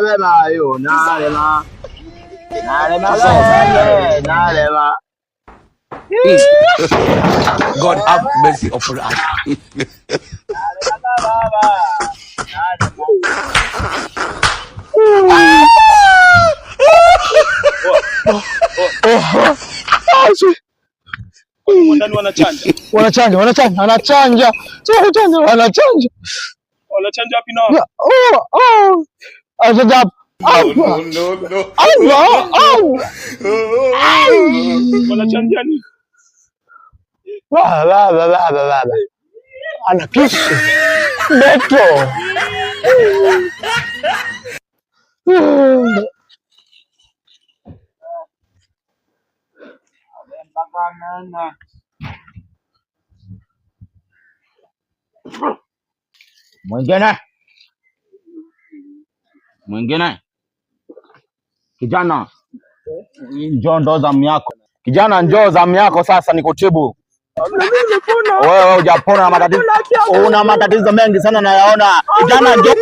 Beba yo nalema. Nalema bebe nalema. God have mercy upon us. Nalema baba. Nalema. Ndani wanachanja. Wanachanja, wanachanja, wanachanja. Sio kuchanja, wanachanja. Wanachanja wapi na wapi? Oh, oh. Anachanja hapa. Hapa. No, no, no. Hapa. Hapa. Wanachanja nini? Ba, ba, ba, ba, ba, ba. Ana kisu. Beto. Mwingine. Mwingine. Kijana, njoo ndo zamu yako. Kijana, njoo zamu yako sasa nikutibu. Wewe hujapona na matatizo. Una matatizo mengi sana nayaona. Kijana, njoo.